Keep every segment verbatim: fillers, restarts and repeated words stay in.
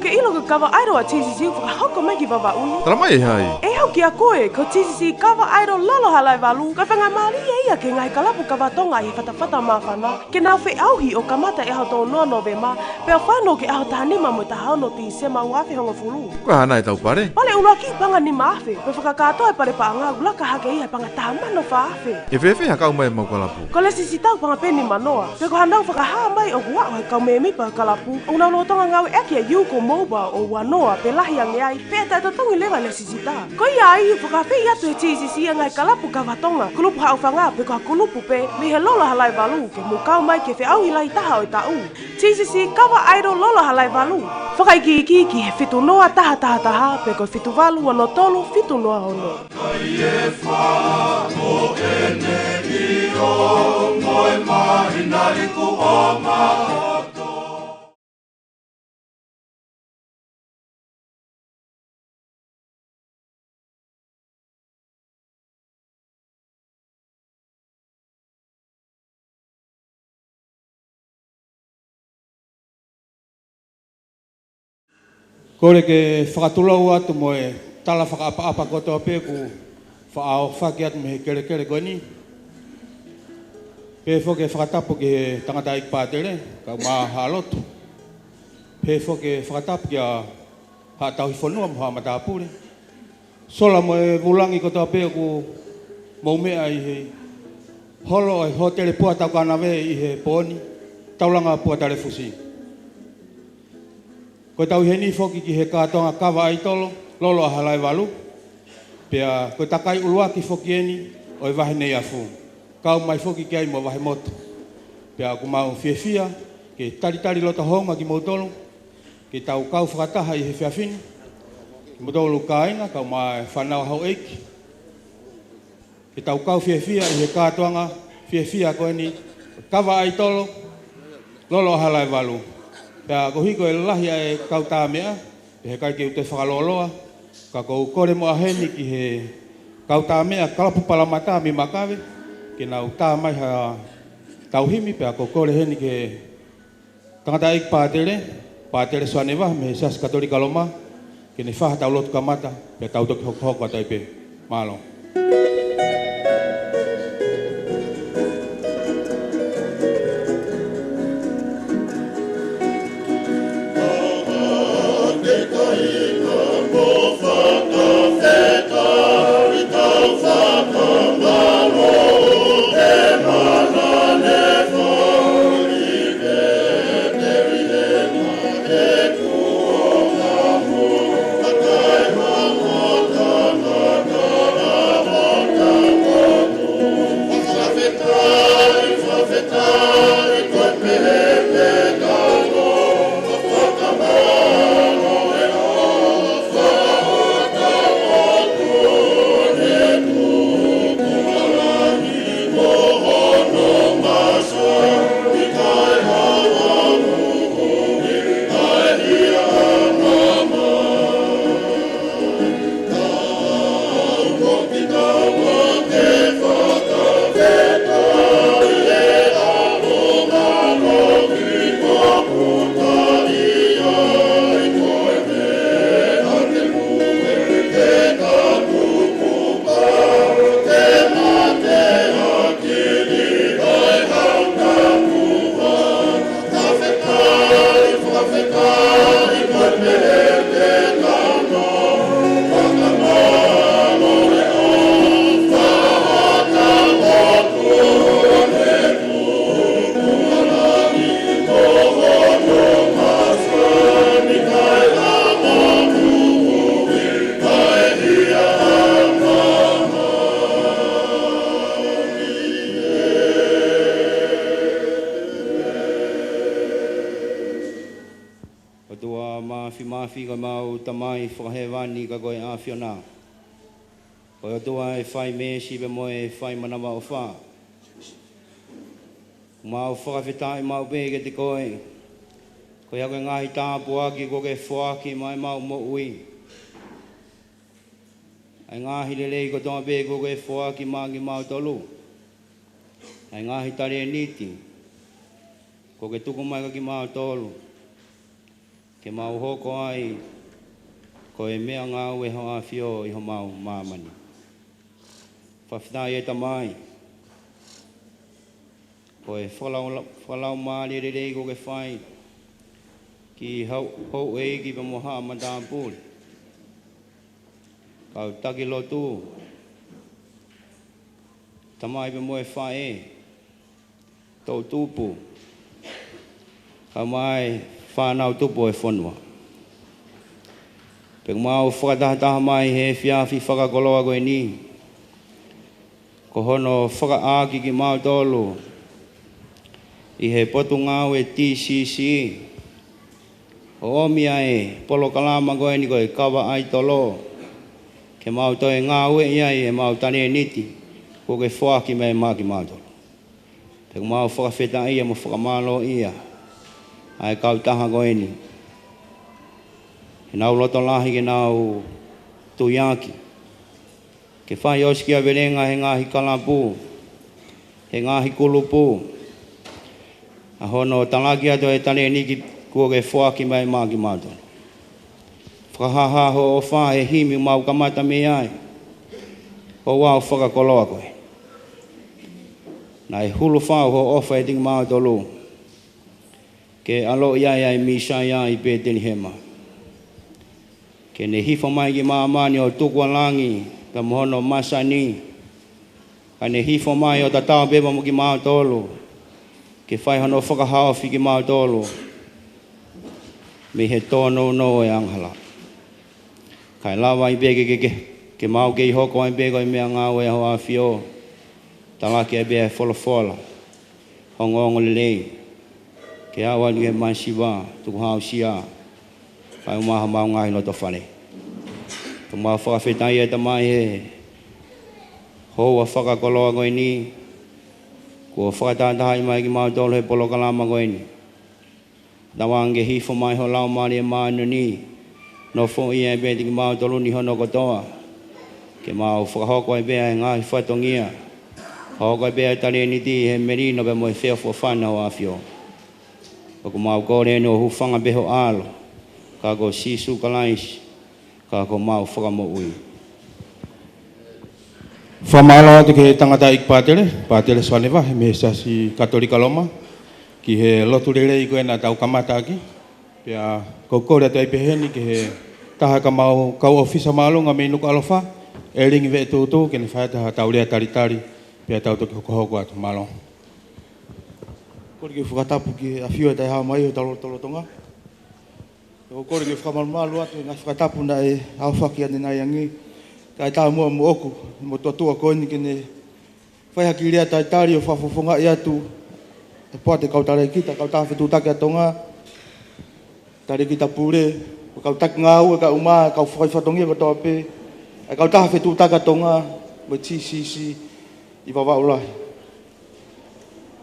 Ke ʻilo ko e kava ʻaido ʻa T C C ʻoku fakahoko mai ki Vavaʻu ni. Tala mai ʻe hai? ʻE au kia koe, ko T C C Kava ʻAido Lolo Halaevalu, ko e faingamālie ia ki he ngaahi kalapu kava Tonga ʻi he fatafata māfana, ke nau feʻauhi ʻo kamata ʻi he ʻaho tolu noa Nōvema, pea fai ange ki he ʻaho taha nima mo e taha ono Tīsema ua afe hongofulu. Ko e hā nai ʻetau pale? Pale ʻuluaki paʻanga nima afe, pea fakakātoa e pale paʻanga ʻoku laka hake ia he paʻanga taha mano fā afe. ʻE fēfē ha kau mai ʻemau kalapu? Ko e lēsisita ʻoku paʻanga pē nima noa. Pea ko haʻanau fakahā mai ʻoku ʻi ai e kau mēmipa ʻo e kalapu ʻoku nau lolotonga ngāueʻaki e U-Call Mobile ʻo ua noa pe lahi ange ai, pea taʻetotongi leva e lēsisita. Ko ia ai, fakaafeʻi atu ʻe he T C C ʻa e ngaahi kalapu kava Tonga, kulupu haʻofanga pe ko ha kulupu pē mei he Lolo Halaevalu ke mou kau mai ki he feʻauhi lahi taha ʻo e taʻu. T C C Kava ʻAido Lolo Halaevalu. Fakaikiiki ki he fitu noa taha taha taha pe ko e fitu valu ono tolu fitu noa ono. Kole ke fakatulou atu mo e tala fakaʻapaʻapa kotoa pē ʻoku faʻa ʻohofaki atu mei he kelekele ko eni. Pehē foki e fakatapu ki he tangataʻeiki pātele, kae ʻumaʻā haʻa lotu. Pehē foki e fakatapu ki he haʻa tauhi fonua mo haʻa matāpule. Sola mo e vulangi kotoa pē ʻoku mou meʻa ʻi he holo ʻo e hōtele Pua Taukanave ʻi he pō ni, Taulanga Pua Talefusi. Ko ʻetau ʻi heni foki ki he kātoanga Kava ʻAido Lolo Halaevalu. Pea ko e takai ʻuluaki foki eni ʻo e vahe Neiafu. Kau mai foki ki ai mo e vahe Motu. Pea ʻoku mau fiefia ke talitali loto hounga kimoutolu, ke tau kau fakataha ʻi he efiafi ni, kimoutolu kāinga, kae ʻumaʻā e fānau houʻeiki. Ke tau kau fiefia ʻi he kātoanga fiefia ko eni, Kava ʻAido Lolo Halaevalu. Pea koeʻuhi ko e lahi ʻa e kau tā meʻa, pea heʻikai ke u toe fakalōloa, ka ʻoku ou kole muʻa heni ki he kau tā meʻa Kalapu Palamata mei Makave, ke nau tā mai ha tauhimi, pea ʻoku ou kole heni ki he tangataʻeiki pātele, Pātele Soane Vaha mei he Siasi Katolika Loma, ke ne fai haʻatau lotu kamata, pea tau toki hokohoko atu ai pē. Mālō. ʻOtua Māfimafi, ko ʻemau Tamai fakahēvani, ka ko e ʻAfiona. Ko e ʻOtua ʻe fai meesi pea mo e fai manavaʻofa. Mau fakafetaʻi maʻu pē kiate koe. Ko ia ko e ngaahi tāpuaki kuo ke foaki maʻa ʻemau moʻui. ʻA e ngaahi lelei kotoa pē kuo ke foaki maʻa kimautolu. ʻA e ngaahi talēniti kuo ke tuku mai kia kimautolu. ke mau hoko ai ko e meʻangāue ʻa Hoʻo ʻAfio ʻi homau māmani. Fakafetaʻi ʻe Tamai, ko e fakalaula-, fakalaumālie lelei kuo ke fai ki hou-, houʻeiki pea mo haʻa matāpule, kau taki lotu, tamai pea mo e faʻē, toʻu tupu, kae ʻumaʻā e fānau tupu ʻo e fonua. Pea ʻoku mau fakatahataha mai he efiafi fakakoloa ko eni, ko hono fakaʻāki kimautolu ʻi he Potungāue T C C, ʻo ʻomi ʻa e polokalama ko eni ko e Kava ʻAitolo, ke mau toe ngāueʻi ai ʻemau talēniti kuo ke foaki mai maʻa kimautolu. Pea ʻoku mau fakafetaʻia mo fakamālōʻia ʻa e kautaha ko eni, heʻenau loto lahi ke nau tuiaki, ke fai ʻosikiavelenga he ngaahi kalapu, he ngaahi kulupu, ʻa hono talaki atu e talēniti kuo ke foaki mai maʻa kimautolu. Fakahāhā hoʻo ʻofa he himi ʻoku mau kamata mei ai, ʻo ʻoua ʻo fakakoloa koe. Naʻe hulu fau hoʻo ʻofa ʻiate kimautolu, ke ʻaloʻi ai ʻa e Mīsaia ʻi Pētelihema, ke ne hifo mai ki māmani ʻo tuku ʻa langi pea mo hono masani, kae ne hifo mai ʻo tatau pē mo kimautolu, ke fai hono fakahaofi kimautolu mei he tōnounou ʻo e angahala. Kae lava ai pē ke, ke, ke, ke mau kei hoko ai pē ko e meʻangāue ʻa Hoʻo ʻAfio, talaki ai pē ʻa e folofola, ongoongolelei, ke aʻu atu ki he masiva, tukuhausia, kae ʻumaʻā homau ngaahi loto fale. Pea ʻoku mau fakafetaʻi ʻe Tamai he houa fakakoloa ko eni, kuo fakatahatahaʻi mai kimautolu he polokalama ko eni. Tauange ke hifo mai ho Laumālie Māʻoniʻoni, nofoʻia ai pē ʻiate kimautolu ni hono kotoa, ke mau fakahoko ai pē ʻa e ngaahi fatongia, fakahoko ai pē ʻa e talēniti he melino pea mo e feʻofoʻofani ʻa Hoʻo ʻAfio. ʻOku mau kole eni ʻo hūfanga pē ho ʻAlo, ka ko Sīsū Kalaisi, ka ko homau Fakamoʻui. Fakamālō atu ki he tangataʻeiki pātele, Pātele Soane Vahe mei he Siasi Katolika Loma, ki he lotu lelei ko ē naʻa tau kamata ʻaki. Pea ʻoku ou kole atu ai pē heni ki he taha ʻo ʻemau kau ʻōfisa māʻolunga mei Nukuʻalofa, ʻElingi Veʻetūtū, ke ne fai atu haʻatau lea talitali, pea tau toki hokohoko atu. Mālō. Kole ke u fakatapu ki he ʻAfio ʻi he taʻehāmai ʻo hotau lotolotonga. ʻOku ou kole ke u fakamalumalu atu he ngaahi fakatapu naʻe aofaki ʻanenai ange. Kae ʻatā muʻa moʻoku, mo e motuʻa ko eni ke ne fai ha kiʻi lea talitali ʻo fakafofongaʻi atu e poate kau talēkita, kautaha fetuʻutaki ʻa Tonga, talēkita pule, mo e kau taki ngāue kae ʻumaʻā e kau fai fatongia kotoa pē ʻa e kautaha fetuʻutaki ʻa Tonga, mo e T C C ʻi Vavaʻu Lahi.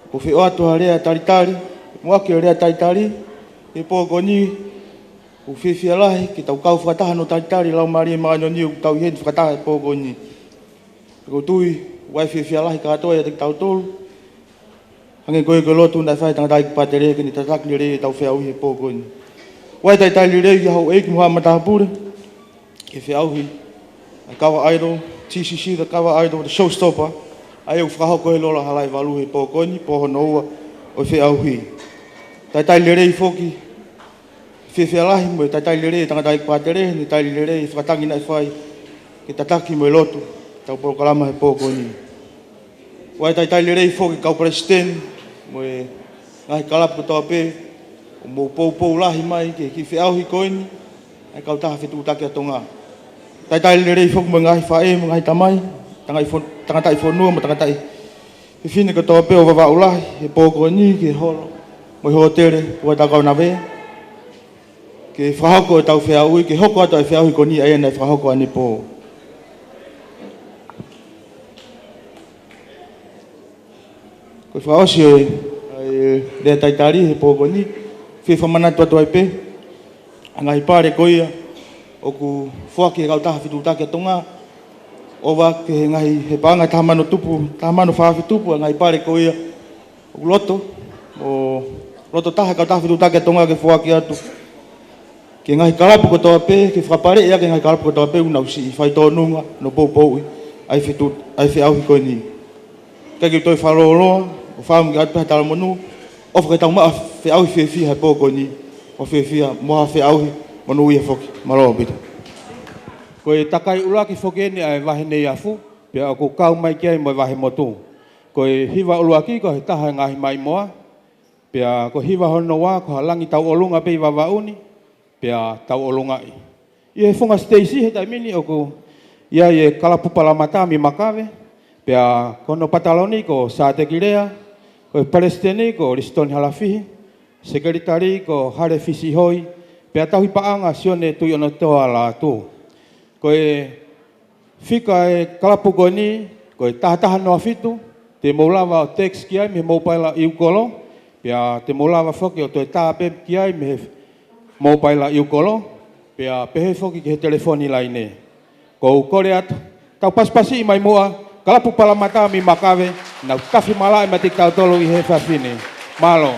ʻOku ou fie ʻoatu ha lea talitali, muʻaki e lea talitali, he pō ko eni, ʻoku ou fiefia lahi ke tau kau fakataha hono talitali e Laumālie Māʻoniʻoni ʻoku tau ʻi heni fakataha he pō ko eni. ʻOku ou tui ʻoku ʻi ai e fiefia lahi kātoa ʻiate kitautolu, hangē ko e, ko e lotu naʻe fai ʻe he tangataʻeiki pātele ke ne tataki lelei ʻetau feʻauhi he pō ko eni. ʻOku ʻi ai e talitali lelei ki he houʻeiki mo haʻa matāpule, ke feʻauhi ʻa e Kava ʻAitolo, T C C The Kava ʻAitolo, The Showstopper, ʻa ia ʻoku fakahoko he Lola Halaevalu he pō ko eni, pō hono ua ʻo e feʻauhi. Talitali lelei foki, fiefia lahi mo e talitali lelei e tangataʻeiki pātele, ne tali lelei e fakatangi naʻe fai ke tataki mo e lotu ʻetau polokalama he pō ko eni. ʻOku ʻi ai e talitali lelei foki ki he kau palesiteni mo e ngaahi kalapu kotoa pē, ʻoku mou poupou lahi mai ki he kiʻi feʻauhi ko eni ʻa e kautaha fetuʻutaki ʻa Tonga. Talitali lelei foki mo e ngaahi faʻē mo e ngaahi tamai, tangataʻi fon-, tangataʻi fonua mo e tangataʻi fefine kotoa pē ʻo Vavaʻu Lahi he pō ko eni ki he holo mo e hōtele ʻo e Takaunavea, ke fakahoko ʻetau feʻauhi, ke hoko atu ʻa e feʻauhi ko eni ʻa ia naʻe fakahoko ʻanepō. Ko e fakaʻosi ʻo e, ʻa e lea talitali he pō ko eni, fie fakamanatu atu ai pē ʻa e ngaahi pale ko ia ʻoku foaki ʻe he kautaha fetuʻutaki ʻa Tonga, ʻo ʻave ki he ngaahi, he paʻanga taha mano tupu, taha mano fā afe tupu, ʻa e ngaahi pale ko ia ʻoku loto, ʻo loto taha e kautaha fetuʻutaki ʻa Tonga ke foaki atu ki he ngaahi kalapu kotoa pē, ke fakapaleʻi ʻaki e ngaahi kalapu kotoa pē ʻoku nau siʻi faitōnunga, hono poupouʻi ʻa e fetu-, ʻa e feʻauhi ko eni. Kae ke u toe fakalōloa, ʻo fakaʻamu ke ʻoatu pē ha talamonū, ʻofa ke tau maʻu ha feʻauhi fiefia he pō ko eni, ʻo fiefia mo ha feʻauhi monūʻia foki. Mālō ʻaupito. Ko e takai ʻuluaki foki eni ʻa e vahe Neiafu, pea ʻoku kau mai ki ai mo e vahe Motu. Ko e hiva ʻuluaki ko e taha e ngaahi maimoa, pea ko e hiva hono ua ko ha Langi Tauʻolunga pē ʻi Vavaʻu ni, pea tauʻolungaʻi. ʻI he funga siteisi he taimi ni ʻoku ʻi ai e kalapu Palamata mei Makave, pea ko hono pataloni ko Sāteki Lea, ko e palesiteni ko Lisitoni Halafihi, sekelitali ko Hale Fisihoi, pea tauhi paʻanga Sione Tuʻionotoa Lātū. Ko e fika e kalapu ko eni, ko e taha taha noa fitu, te mou lava ʻo text ki ai mei he mobile ʻa ʻIukolo, pea te mou lava foki ʻo toe tā pē ki ai mei he mobile ʻa ʻIukolo, pea pehē foki ki he telefoni laine. Ko u kole atu, tau pasipasiʻi mai muʻa, kalapu Palamata mei Makave, nau tafi malaʻe mai kiate kitautolu ʻi he efiafi ni. Mālō.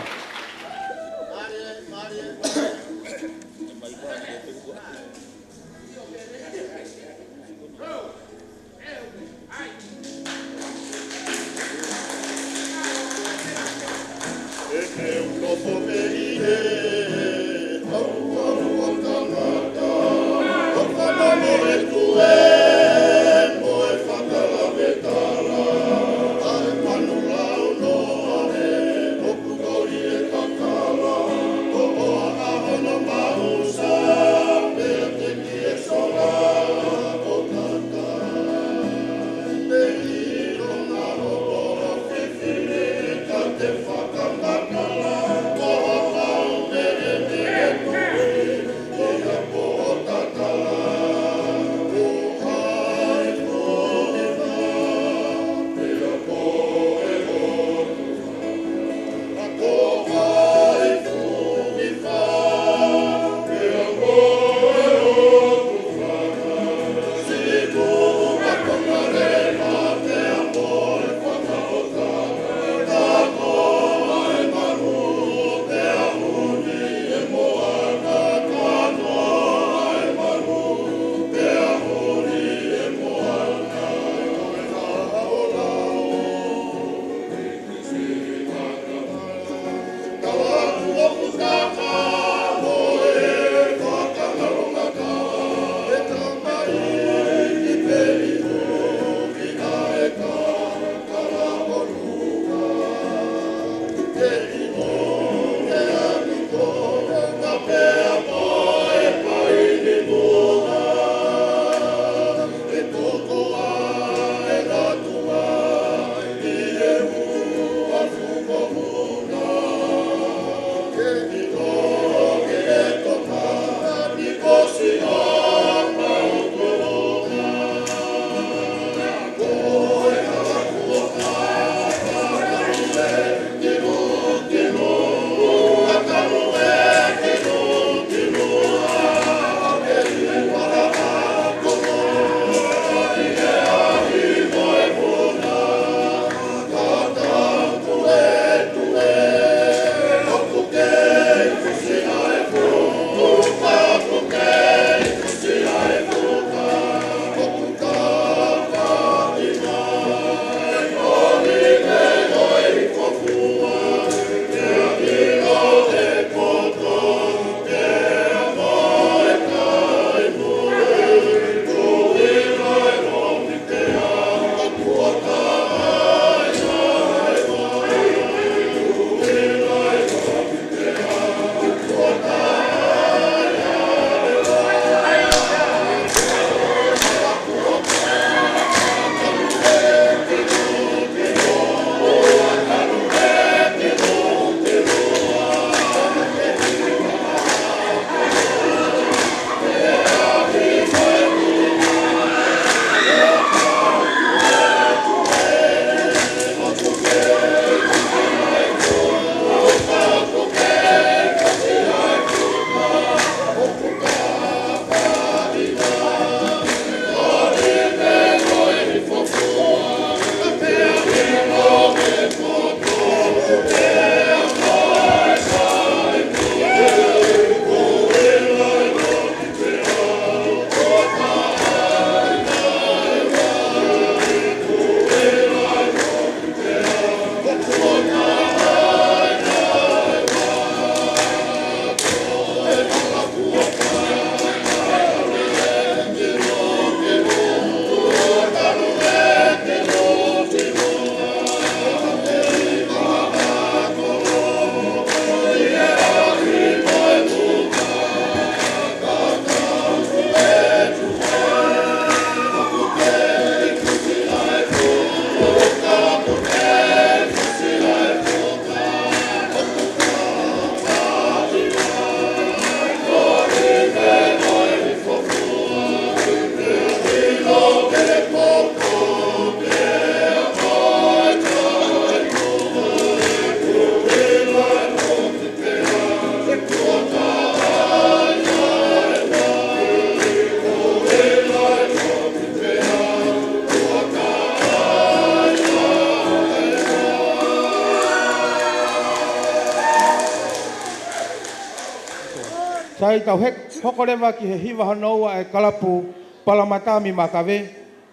ʻAi tau hek-, hoko leva ki he hiva hono ua ʻa e kalapu Palamata mei Makave,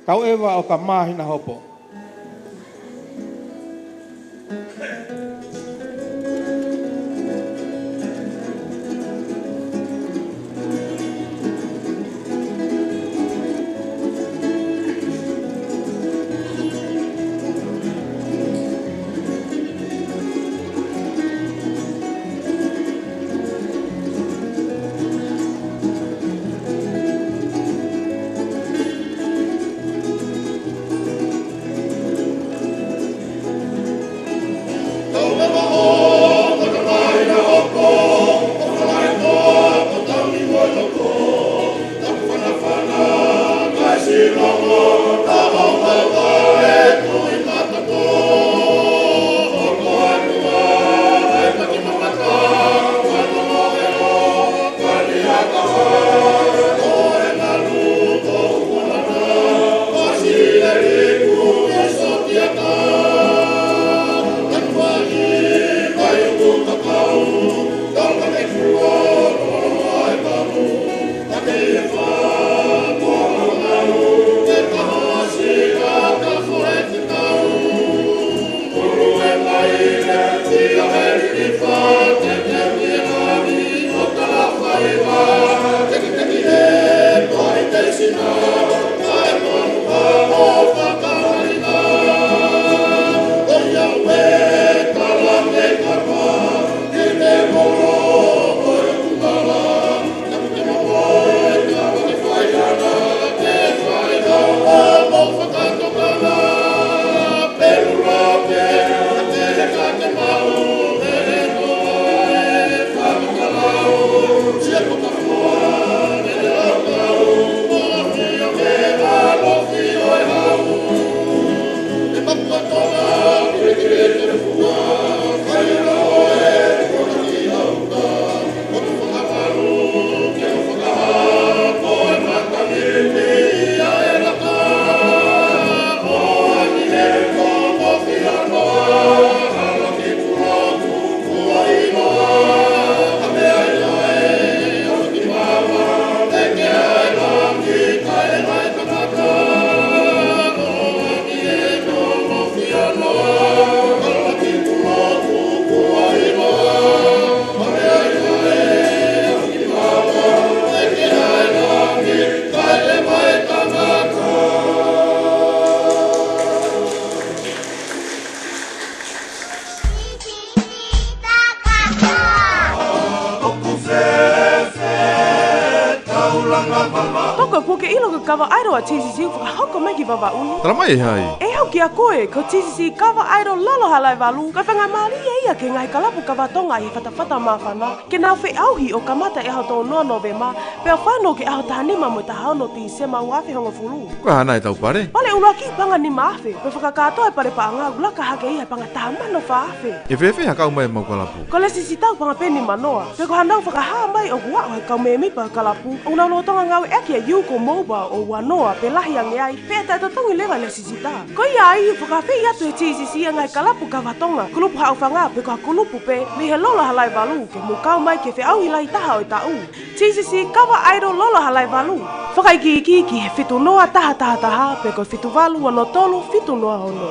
Tauʻeva ʻo ka māhina hopo. Toko, kuo ke ʻilo ko e kava ʻaelo ʻa T C C ʻoku fakahoko mai ki Vavaʻu ni? Tala mai ʻe hai? ʻE au kia koe, ko T C C kava ʻaelo Lolo Halaivalu, ko e faingamālie ia ki he ngaahi kalapu kava Tonga ʻi he fatafata māfana, ke nau feʻauhi ʻo kamata ʻi he ʻaho tolu noa Nōvema, pea fanongo ki he ʻaho taha nima mo e taha ono Tīsema ua afe hongofulu. Ko e hā nai ʻetau pale? Pale ʻuluaki paʻanga nima afe, pea fakakātoa e pale paʻanga ʻoku laka hake ia he paʻanga taha mano fā afe. ʻE fēfē ha kau mai ʻemau kalapu? Ko e lēsisita ʻoku paʻanga pē nima noa, pea ko haʻanau fakahā mai ʻoku aʻu he kau mēmipa ʻo e kalapu ʻoku nau lolotonga ngāueʻaki e UCO Mobile ʻo ua noa pe lahi ange ai, pea ʻe taʻetotongi leva e lēsisita. Ko ia ai, ʻoku fakaafeʻi atu ʻe he T C C ʻa e ngaahi kalapu kava Tonga, kulupu haʻofanga pe ko ha kulupu pē mei he Lolo Halaivalu, ke mou kau mai ki he feʻauhi lahi taha ʻo e taʻu. T C C kava ʻaelo Lolo Halaivalu. Fakaikiiki ki he fitu noa taha taha taha pe ko e fitu valu ono tolu fitu noa ono.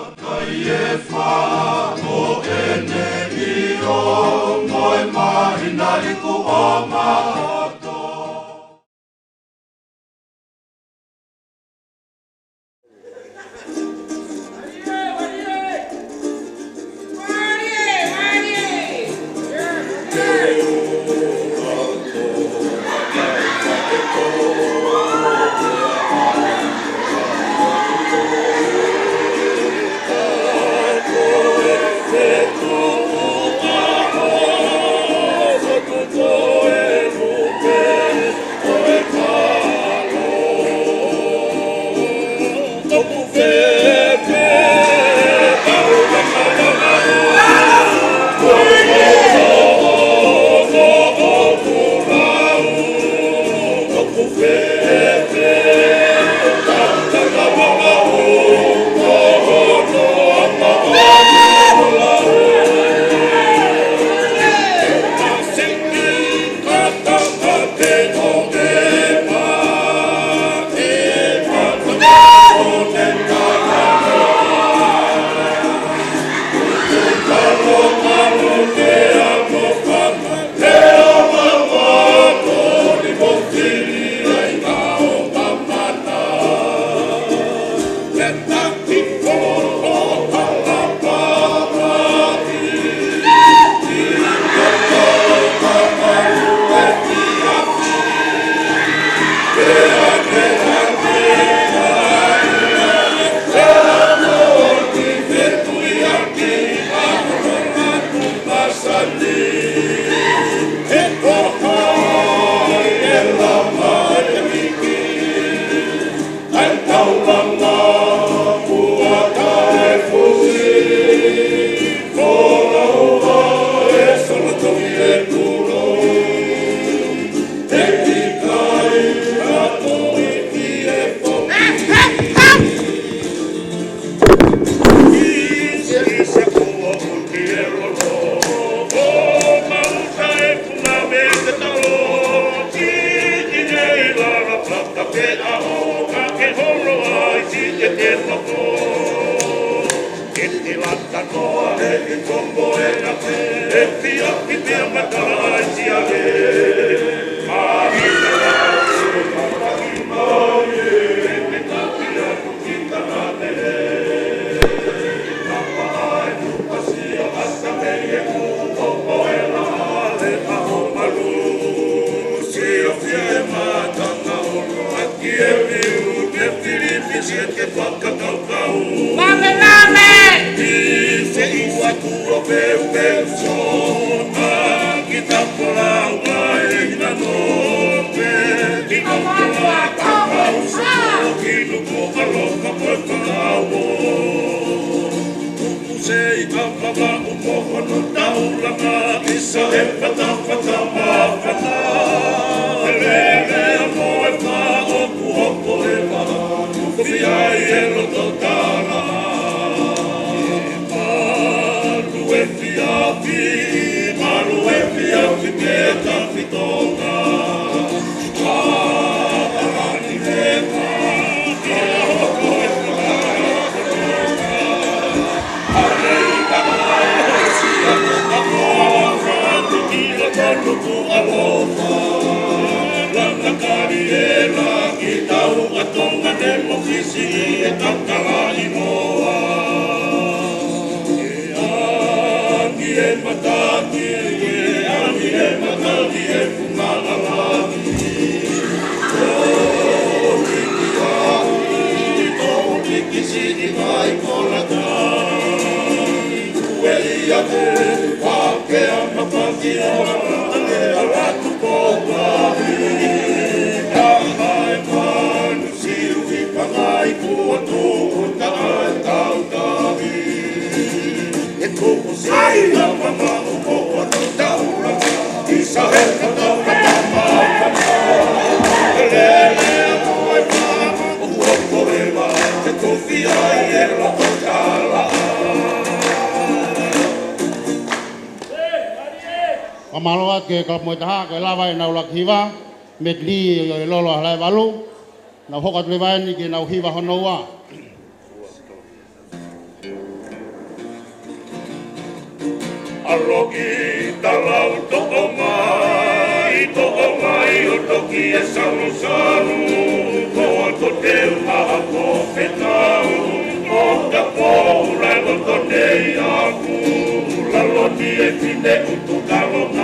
Mame, mame! Sei ka mamaʻo mo hono taulanga, ʻisa e fatafata māfana. E lele mo e fā ʻoku hoko e vā, ʻoku fai ai e loto tala. Malu e fiafi, malu e fiafi ke tafi Tonga. Fakamālō atu ki he kalapu mo e taha, ko e lava ʻenau ʻuluaki hiva, medley ʻo e Lolo ʻa Halaevalu, nau hoko atu leva eni ki heʻenau hiva hono ua. ʻAloʻi talau toʻo mai, toʻo mai ʻo toki e salusalu, ko ʻoto te u maha ko fetau, ʻo ka pō ula loto nei aku, lalo ni e fine utu kalo